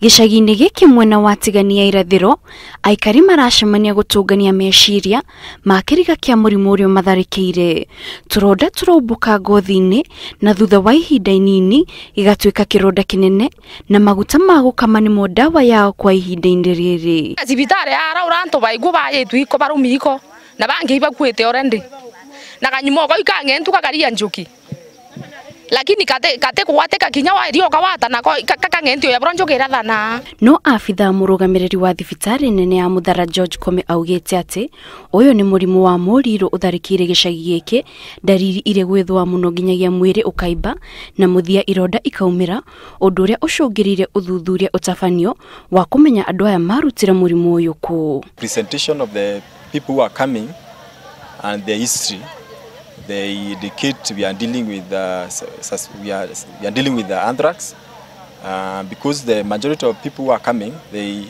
Gĩcagi-inĩ gĩkĩ mwena wa Tigania irathĩro, aikari maracemania gũtũngania meciria ma kĩriga kĩa mũrimũ ũrĩa ũmatharĩkĩire. Tũronda tũraumbũka ngothi-inĩ na thutha wa ihinda inini gĩgatuĩka kĩronda kĩnene na maguta ma gũkama nĩmo ndawa yao kwa ihinda-inĩ rĩrĩ. Thibitarĩ araura antu baigua bayetwo iko barumi iko na bangi bakuite already na kanyuma ko ikang'entu kakaria njuki lakini kate kate kuwateka kinya wa kawata na kakang'enti oya bro njuki irathana. No abithaa mũrũgamĩrĩri wa thibitarĩ nene ya Muthara George Kome augĩte atĩ ũyũ nĩ mũrimũ wa mũrirũ ũtharĩkĩire gĩcagi gĩkĩ, ndariri irĩ gwĩthũa mũno nginyagia mwĩrĩ ũkaimba na mũthia ironda ikaumĩra, ũndũ ũrĩa ũcũngĩrĩire ũthuthuria ũtabanio wa kũmenya andũ aya marutire mũrimũ ũyũ kũ. Presentation of the people who are coming and their history, they indicate we are dealing with we are dealing with the anthrax, because the majority of people who are coming, they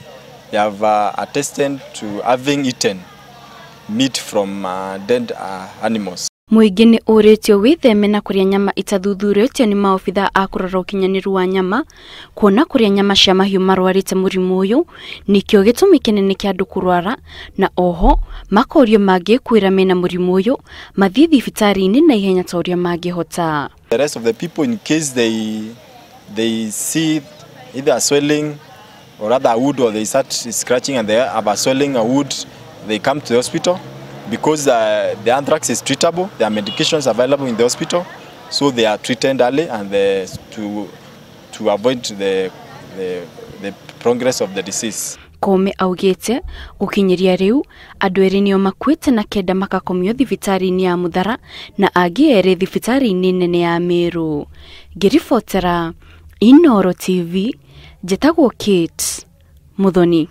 have attested to having eaten meat from dead animals. Mũingĩ nĩ ũrĩtio wĩtheme na kũrĩa nyama itathuthurĩtio nĩ maobithaa a kũrora ũkinyanĩru wa nyama, kuona kũrĩa nyama cia mahiũ marwarĩte mũrimũ ũyũ nĩkĩo gĩtũmi kĩnene kĩa andũ kũrwara, na oho makorio mangĩkuĩra mena mũrimũ ũyũ mathiĩ thibitarĩ-inĩ na ihenya ta ũrĩa mangĩhota. The rest of the people, in case they see either a swelling or other wood, or they start scratching and they have a swelling or wood, they come to the hospital. Because the anthrax is treatable, there are medications available in the hospital, so they are treated early and to avoid the progress of the disease. Kome augĩte gũkinyĩria rĩu andũ erĩ nĩo makuĩte na kenda makakomio thibitarĩ-inĩ ya Muthara na angĩ erĩ thibitarĩ-inĩ nene ya Meru. Ngĩribotera Inooro TV, njĩtagwo Kate Muthoni.